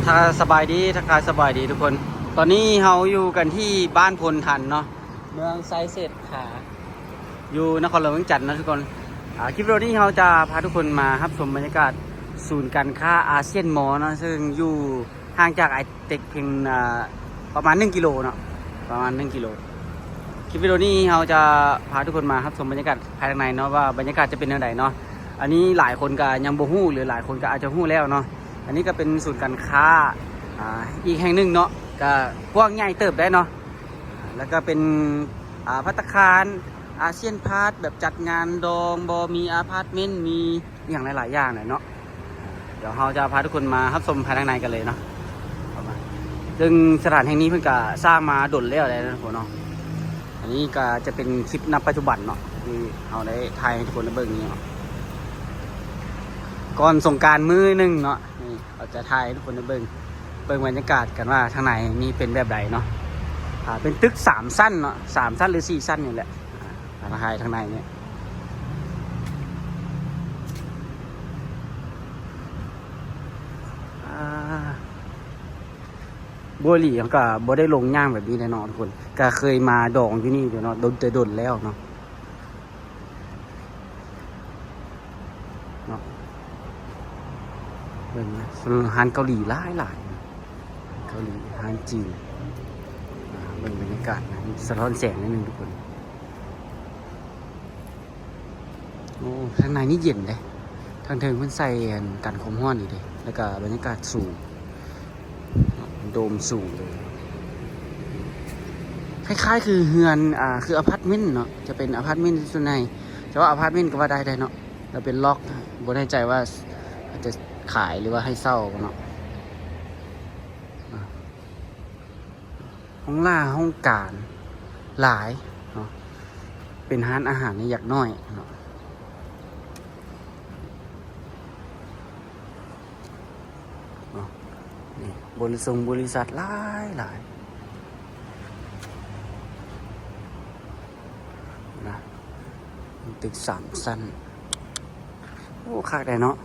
ທັກ ສະບາຍດີ ທັກທາຍສະບາຍດີທຸກຄົນ. ຕອນນີ້ເຮົາຢູ່ກັນທີ່ບ້ານໂພນທັນເນາະ ເມືອງໄຊເສດຖາ ຢູ່ນະຄອນຫຼວງວຽງຈັນເນາະທຸກຄົນ. ອ່າ ຄລິບວິດີໂອນີ້ເຮົາຈະພາທຸກຄົນມາຮັບຊົມບັນຍາກາດສູນການຄ້າອາຊຽນມໍເນາະ ເຊິ່ງຢູ່ຫ່າງຈາກໄອເຕັກພຽງ ອ່າ ປະມານໜຶ່ງກິໂລເນາະ ປະມານໜຶ່ງກິໂລ. ຄລິບວິດີໂອນີ້ເຮົາຈະພາທຸກຄົນມາຮັບຊົມບັນຍາກາດພາຍໃນເນາະ ວ່າບັນຍາກາດຈະເປັນແນວໃດເນາະ. ອັນນີ້ຫຼາຍຄົນກໍຍັງບໍ່ຮູ້ ຫຼືຫຼາຍຄົນກໍອາດຈະຮູ້ແລ້ວເນາະ. ອັນນີ້ກໍເປັນສູນການຄ້າ ອ່າ ອີກແຫ່ງໜຶ່ງເນາະ ກໍກວ້າງໃຫຍ່ເຕີບໄດ້ເນາະ. ແລ້ວກໍເປັນ ອ່າ ພັດຕາຄານອາຊຽນພາດ ແບບຈັດງານດອງບໍ ມີອາພາດເມັນ ມີ ອີ່ຫຍັງຫຼາຍໆຢ່າງແຫຼະເນາະ. ດຽວເຮົາຈະພາທຸກຄົນມາຮັບຊົມພາຍໃນກັນເລີຍເນາະ ເຂົ້າມາ. ເຊິ່ງສະຖານແຫ່ງນີ້ເພິ່ນກະສ້າງມາດົນແລ້ວແຫຼະເນາະ ທຸກຄົນເນາະ. ອັນນີ້ກະຈະເປັນຄລິບນຳປັດຈຸບັນເນາະ ທີ່ເຮົາໄດ້ຖ່າຍໃຫ້ທຸກຄົນໄດ້ເບິ່ງນີ້ເນາະ ກ່ອນສົງການມື້ໜຶ່ງເນາະ. ນີ້ເຮົາຈະຖ່າຍໃຫ້ທຸກຄົນໄດ້ເບິ່ງ ເບິ່ງບັນຍາກາດກັນວ່າທາງໃນນີ້ເປັນແບບໃດເນາະ. ອ່າ ເປັນຕຶກສາມຊັ້ນເນາະ ສາມຊັ້ນ ຫຼື ສີ່ຊັ້ນນີ້ແຫຼະ. ອ່າ ມາຖ່າຍທາງໃນນີ້ ອ່າ ບົວຫຼີເຮົາກໍບໍ່ໄດ້ລົງຍ່າງແບບນີ້ແຫຼະເນາະທຸກຄົນ ກໍເຄີຍມາດອງຢູ່ນີ້ແຫຼະເນາະ ດົນ ແຕ່ດົນແລ້ວເນາະ. ເນາະ ເບິ່ງນະ ຮ້ານເກົາຫຼີຫຼາຍໆ ເກົາຫຼີ ຮ້ານຈີນ. ອ່າ ເບິ່ງບັນຍາກາດນະ ສະທ້ອນແສງໜ້ອຍໜຶ່ງທຸກຄົນ. ໂອ້ ທາງໃນນີ້ເຢັນເດ້ ທາງເທິງເພິ່ນໃສ່ອັນກັນຄວາມຮ້ອນນີ້ເດ້ ແລ້ວກໍບັນຍາກາດສູງ ໂດມສູງເລີຍ ຄ້າຍໆຄືເຮືອນ ອ່າ ຄືອາພາດເມັນເນາະ ຈະເປັນອາພາດເມັນສ່ວນໃຫຍ່ ຈະວ່າອາພາດເມັນກໍວ່າໄດ້ເດ້ເນາະ. ແລ້ວເປັນລັອກ ບໍ່ແນ່ໃຈວ່າອາດຈະຂາຍ ຫຼືວ່າໃຫ້ເຊົ່າເນາະ. ອ່າ ຫ້ອງລ່າຫ້ອງການຫຼາຍເນາະ ເປັນຮ້ານອາຫານນີ້ຢ່າງໜ້ອຍເນາະ. ເນາະ ນີ້ ບໍລິສັດ ບໍລິສັດຫຼາຍໆ ນະ ຕຶກສາມຊັ້ນ. ໂອ້ ຄັກແດ່ເນາະ.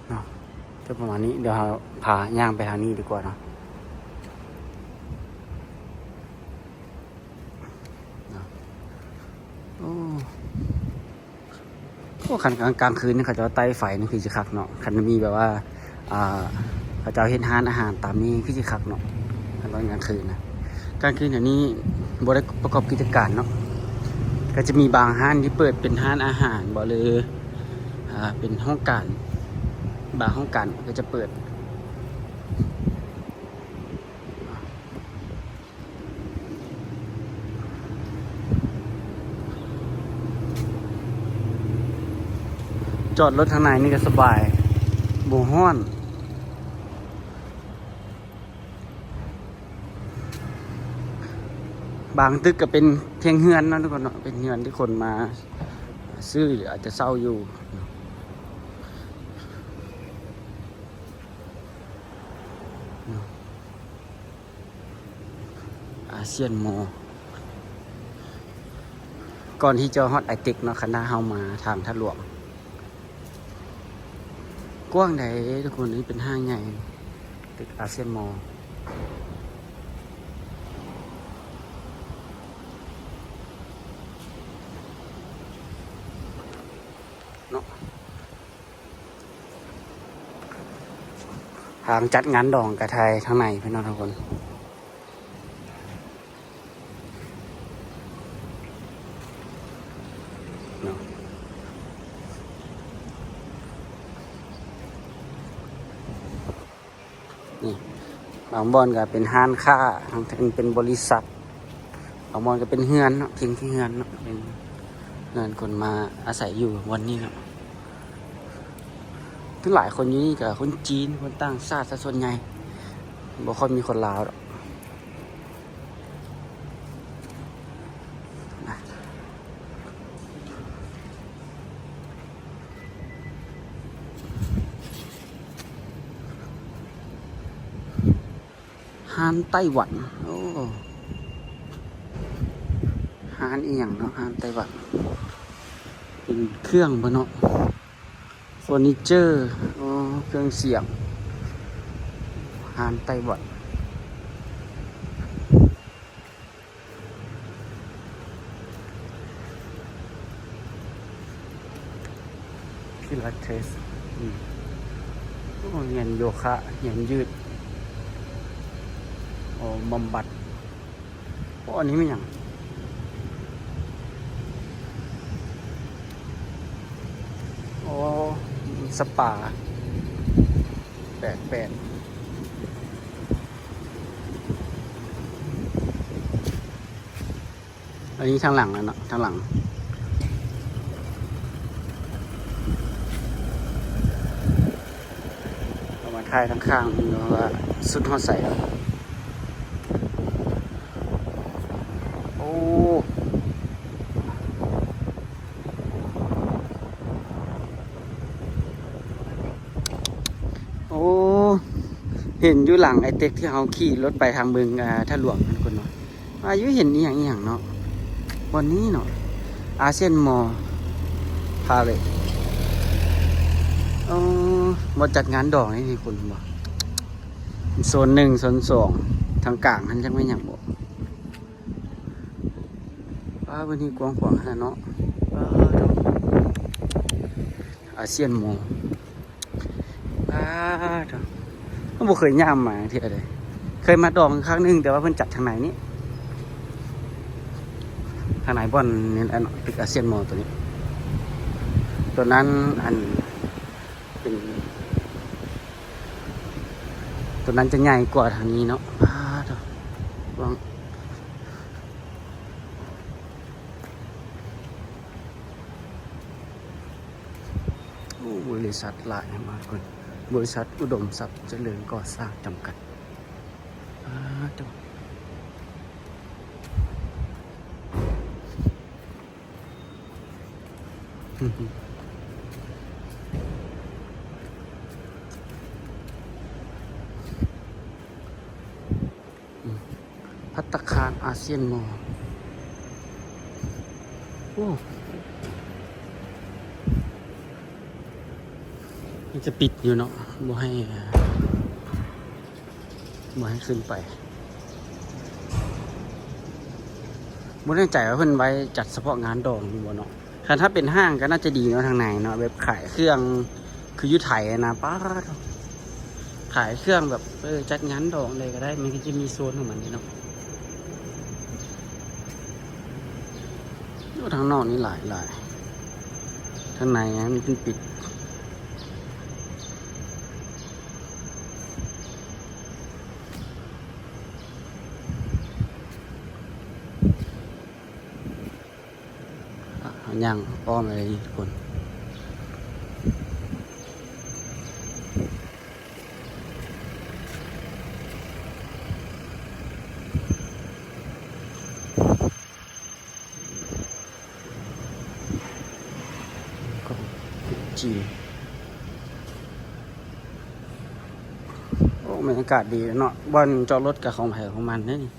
ເນາະ ຈະປະມານນີ້ ດຽວເຮົາພາຍ່າງໄປທາງນີ້ດີກວ່າເນາະ ເນາະ. ໂອ້ ໂອ້ ຄັນກາງ ກາງຄືນນີ້ເຂົາເຈົ້າໄຕ້ໄຟນີ້ຄືຊິຄັກເນາະ ຄັນມີແບບວ່າ ອ່າ ເຂົາເຈົ້າເຮັດຮ້ານອາຫານຕາມນີ້ຄືຊິຄັກເນາະ ຄັນຕອນກາງຄືນນະ. ກາງຄືນດຽວນີ້ບໍ່ໄດ້ປະກອບກິດຈະການເນາະ ກໍຈະມີບາງຮ້ານທີ່ເປີດເປັນຮ້ານອາຫານບໍ ຫຼື ອ່າ ເປັນຫ້ອງການ ບາງຫ້ອງການກໍຈະເປີດ. ຈອດລົດທາງໃນນີ້ກໍສະບາຍ ບໍ່ຮ້ອນ. ບາງຕຶກກໍເປັນພຽງເຮືອນເນາະທຸກຄົນເນາະ ເປັນເຮືອນທີ່ຄົນມາຊື້ ຫຼືອາດຈະເຊົ່າຢູ່ເນາະ. ອາຊຽນມໍ ກ່ອນທີ່ຈະຮອດໄອເຕັກເນາະ ຄັນຖ້າເຮົາມາທາງທາດຫຼວງ. ກວ້າງໃດ໋ທຸກຄົນ ນີ້ເປັນຫ້າງໃຫຍ່ ຕຶກອາຊຽນມໍເນາະ. ທາງຈັດງານດອງກະຖ່າຍທາງໃນພີ່ນ້ອງທຸກຄົນເນາະ. ນີ້ ບາງບ່ອນກະເປັນຮ້ານຄ້າ ບາງເທື່ອເປັນບໍລິສັດ ບາງບ່ອນກໍເປັນເຮືອນເນາະ ພຽງແຕ່ເຮືອນເນາະ ເປັນເຮືອນຄົນມາອາໄສຢູ່ບ່ອນນີ້ເນາະ. ສ່ວນຫຼາຍຄົນຢູ່ນີ້ກໍຄົນຈີນ ຄົນຕ່າງຊາດຊະສ່ວນໃຫຍ່ ບໍ່ຄ່ອຍມີຄົນລາວດອກ. ຮ້ ຮ້ານໄຕ້ຫວັນ ໂອ້ ຮ້ານອີ່ຫຍັງເນາະ ຮ້ານໄຕ້ຫວັນ ເປັນເຄື່ອງເພິ່ນເນາະ ເຟີນີເຈີ ໂອ້ ເຄື່ອງສຽງ ຮ້ານໄຕ້ຫວັນ. Pilates ອືມ ໂອ້ ຮຽນໂຍຄະ ຮຽນຍືດ ໂອ້ ບຳບັດ ໂອ້ ອັນນີ້ແມ່ນຫຍັງ? ໂອ້ ສະປາ ແປກໆ. ອັນນີ້ທາງຫຼັງແລ້ວເນາະ ທາງຫຼັງ ເອົາມາຖ່າຍທາງຂ້າງເບິ່ງວ່າສຸດຮອດໃສແລ້ວ. ໂອ້ ໂອ້ ເຫັນຢູ່ຫຼັງໄອ້ເຕັກທີ່ເຮົາຂີ່ລົດໄປທາງເມືອງ ອ່າ ທ່າຫຼວງນັ້ນ ທຸກຄົນເນາະ. ອາ ຢູ່ເຫັນອີ່ຫຍັງອີ່ຫຍັງເນາະ ບ່ອນນີ້ເນາະ ອາຊຽນມໍ ພາເລດ ອໍ ບ່ອນຈັດງານດອງນີ້ ເຫັນຄົນເຫັນບໍ່? ໂຊນໜຶ່ງ ໂຊນສອງ ທາງກາງຫັ້ນຈັກແມ່ນຫຍັງບໍ່? ປ້າ ພື້ນທີ່ກວ້າງຂວາງຂະໜາດເນາະ ປ້າໂທ້ ອາຊຽນມໍ. ປາດໂທ້ ບໍ່ເຄີຍຍ່າງມາເທື່ອເດ ເຄີຍມາດອງຄັ້ງໜຶ່ງ ແຕ່ວ່າເພິ່ນຈັດທາງໃນນີ້ ທາງໃນບ່ອນນີ້ແຫຼະເນາະ ຕຶກອາຊຽນມໍໂຕນີ້ ໂຕນັ້ນ ອັນ ເປັນ ໂຕນັ້ນຈະໃຫຍ່ກວ່າທາງນີ້ເນາະ ປາດໂທ້ ກວ້າງ. ໂອ້ ບໍລິສັດຫຼາຍມາກເພິ່ນ ບໍລິສັດອຸດົມຊັບຈະເລີນກໍ່ສ້າງຈຳກັດ ອາ ໂທ້ ອືມ ພັດຕາຄານອາຊຽນມໍ ໂອ້ ມັນຈະປິດຢູ່ເນາະ ບໍ່ໃຫ້ ບໍ່ໃຫ້ຂຶ້ນໄປ ບໍ່ແນ່ໃຈວ່າເພິ່ນໄວ້ຈັດສະເພາະງານດອງຢູ່ບໍ່ເນາະ. ຄັນຖ້າເປັນຫ້າງກໍໜ້າຈະດີເນາະ ທາງໃນເນາະ ແບບຂາຍເຄື່ອງ ຄືຢູ່ໄທນະ ປາດໂທ້ ຂາຍເຄື່ອງແບບ ເອີ ຈັດງານດອງໃດກໍໄດ້ ມັນກໍຈະມີໂຊນຂອງມັນເດ້ເນາະ. ໂອ້ ທາງນອກນີ້ຫຼາຍໆ ທາງໃນມັນເປັນປິດ. ອ່ະ ຍ່າງອ້ອມໄປທຸກຄົນ ຂອງຈີນ. ໂອ້ ບັນຍາກາດດີເນາະ ບ່ອນຈອດລົດກໍຂອງໃຜຂອງມັນເດ້ນີ້.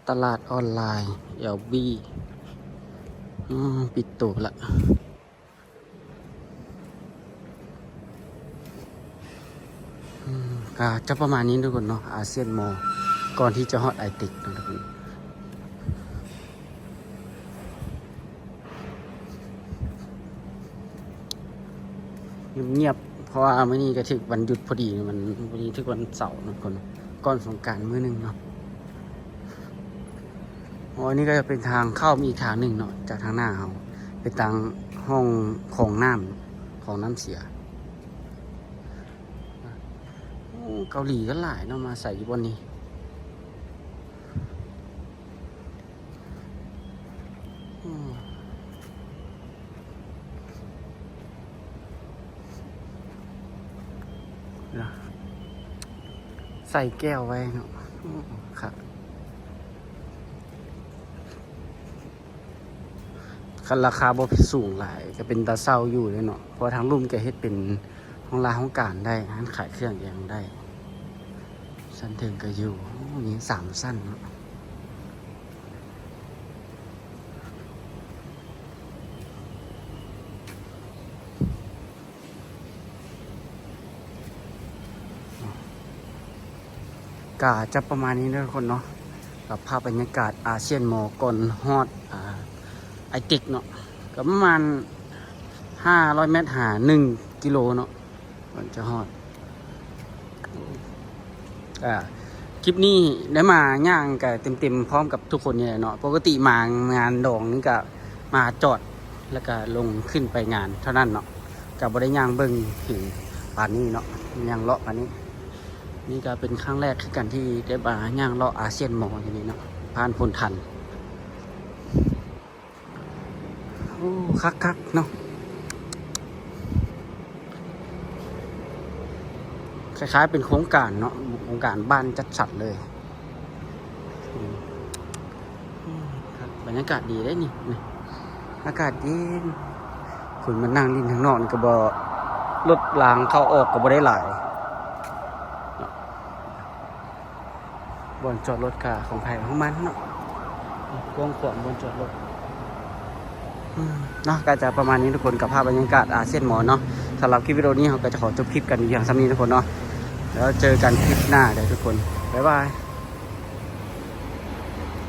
ຕະຫຼາດອອນລາຍ ແອລບີ ອືມ ປິດໂຕລະ ອືມ ກະຈະປະມານນີ້ທຸກຄົນເນາະ ອາຊຽນມໍ ກ່ອນທີ່ຈະຮອດໄອເຕັກເນາະທຸກຄົນ. ງຽບໆ ເພາະວ່າມື້ນີ້ກໍຖືກວັນຢຸດພໍດີ ວັນ ມື້ນີ້ຖືກວັນເສົາເນາະ ກ່ອນ ກ່ອນສົງການມື້ໜຶ່ງເນາະ. ອໍ ອັນນີ້ກໍຈະເປັນທາງເຂົ້າມາອີກທາງໜຶ່ງເນາະ ຈາກທາງໜ້າເຮົາ ເປັນທາງຮ່ອງຂອງນ້ຳ ຂອງນ້ຳເສຍ. ໂອ້ ເກົາຫຼີກໍຫຼາຍເນາະ ມາອາໄສຢູ່ບ່ອນນີ້. ອືມ ນະ ໃສ່ແກ້ວໄວ້ເນາະ. ໂອ້ ຄັກ. ຂ ກໍລາຄາບໍ່ສູງຫຼາຍ ກໍເປັນຕາເຊົ່າຢູ່ເດ້ເນາະ ເພາະວ່າທາງລຸ່ມກໍເຮັດເປັນຫ້ອງລາຫ້ອງການໄດ້ ຮ້ານຂາຍເຄື່ອງຫຍັງໄດ້. ຊັ້ນເທິງກໍຢູ່ ໂອ້ ມີສາມຊັ້ນເນາະ. ກະຈະປະມານນີ້ເດີທຸກຄົນເນາະ ກັບພາບບັນຍາກາດອາຊຽນມໍກ່ອນຮອດ ອາ ໄອເຕັກເນາະ ກໍປະມານຫ້າຮ້ອຍແມັດຫາໜຶ່ງກິໂລເນາະ ກ່ອນຈະຮອດ. ອາ ຄລິບນີ້ໄດ້ມາຍ່າງກະເຕັມໆ ພ້ອມກັບທຸກຄົນນີ້ແຫຼະເນາະ. ປົກກະຕິມາງານດອງນີ້ກະມາຈອດ ແລ້ວກະລົງຂຶ້ນໄປງານເທົ່ານັ້ນເນາະ ກະບໍ່ໄດ້ຍ່າງເບິ່ງເຖິງປານນີ້ເນາະ ຍ່າງເລາະປານນີ້. ນີ້ກະເປັນຄັ້ງແລກຄືກັນທີ່ໄດ້ມາຍ່າງເລາະອາຊຽນມໍຢູ່ນີ້ເນາະ ຜ່ານໂພນທັນ. ໂອ້ ຄັກໆ ເນາະ ຄ້າຍໆ ເປັນໂຄງການເນາະ ໂຄງການບ້ານຈັດສັນເລີຍ. ອືມ ອືມ ຄັກ ບັນຍາກາດດີເດ້ນີ້ ນີ້ ອາກາດເຢັນ. ຄົນມານັ່ງຫຼິ້ນທາງນອກນີ້ກໍບໍ່ ລົດລາງເຂົ້າອອກກໍບໍ່ໄດ້ຫຼາຍເນາະ. ບ່ອນຈອດລົດກະຂອງໃຜຂອງມັນເນາະ ກວ້າງຂວາງບ່ອນຈອດລົດ. ອືມ ເນາະ ກໍຈະປະມານນີ້ທຸກຄົນ ກັບພາບບັນຍາກາດອາຊຽນມໍເນາະ. ສຳລັບຄລິບວິດີໂອນີ້ ເຮົາກໍຈະຂໍຈົບຄລິບກັນພຽງສ່ຳນີ້ທຸກຄົນເນາະ ແລ້ວເຈີກັນຄລິບໜ້າເດີທຸກຄົນ ບາຍບາຍ.